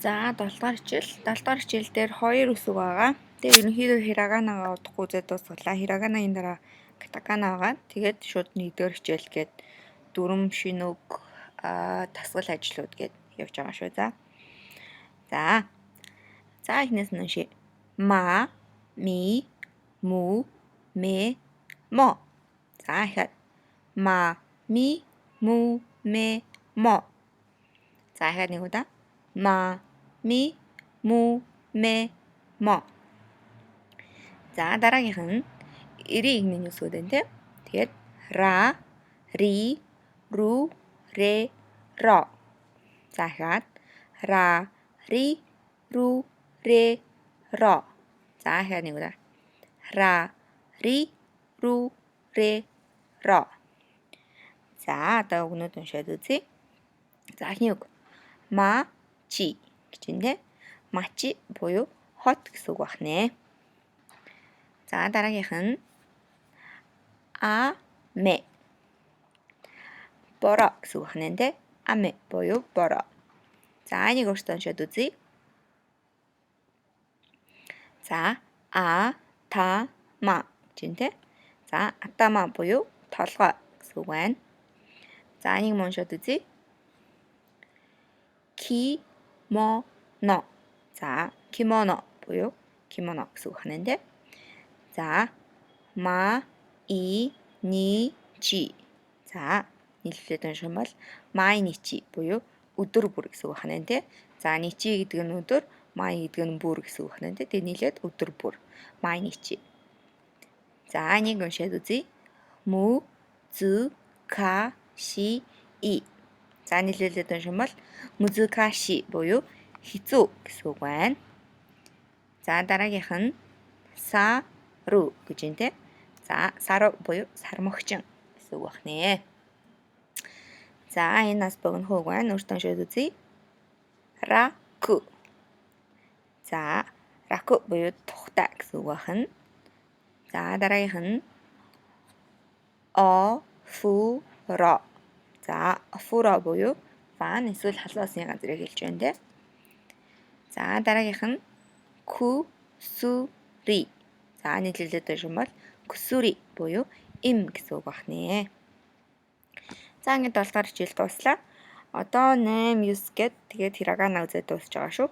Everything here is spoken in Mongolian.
За 7 дугаар хичээл. 7 дугаар хичээл дээр хоёр үсэг байгаа. Тэгээ ерөнхийдөө хираганагаа удахгүй үзээд дуусгалаа. Хираганагийн дараа катакана байгаа. Тэгээд шууд 1-р хичээл гээд дүрм шинэ үг дасгал ажлууд гээд явж байгаа шүү. За. За. За эхнээс нь уншия. Ма, ми, мү, мэ, мо. За ихэд ма, ми, мү, мэ, мо. За ихэд нэг удаа. Ма, ми, мү, мэ, мо. За дараагийнх нь 90 игнэний үсгүүд байна тийм. Тэгээд ра, ри, ру, ре, ро. За дахиад ра, ри, ру, ре, ро. За дахиад нэг удаа. Ра, ри, ру, ре, ро. За одоо үгнүүд уншаад үзье. За эхний үг. Ма, чи гэж байна те. Мачи буюу хот гэсэн үг байна. За дараагийнх нь а мэ. Бороо гэсэн үг байна те. Аме буюу бороо. За энийг өөртөө уншаад үзье. За а та ма гэж байна те. За атама буюу толгой гэсэн үг байна. За энийг мөн уншаад үзье. Ки мо но. За кимоно буюу кимоно гэсэн үг байна те. За ма и ни чи. За нийлүүлээд унших юм бол май ничи буюу өдөр бүр гэсэн үг байна те. За ничи гэдэг нь өдөр, май гэдэг нь бүр гэсэн үг байна те. Тэгээ нийлээд өдөр бүр. Май ничи. За энийг уншаад үзье. Мө зү ка ши и. За нийлүүлээд унших юм бол музукаши буюу хэцүү гэсэн үг байна. За дараагийнх нь са ру гэж байна те. За сару буюу сармогчин гэсэн үг байна. За энэ нас богино үг байна. Өөртөө уншаад үзье. Раку. За раку буюу тухтай гэсэн үг байна. За дараагийнх нь о фу ро. За офуро буюу ван эсвэл халуун усны газрыг хэлж байна те. За дараагийнх нь ку су ри. За нийлүүлээд унших юм бол кусури буюу эм гэсэн үг байна. За ингээд 7 дугаар хичээл дууслаа. Одоо 8 9 гээд тэгээд хирагана үзээд дуусч байгаа шүү.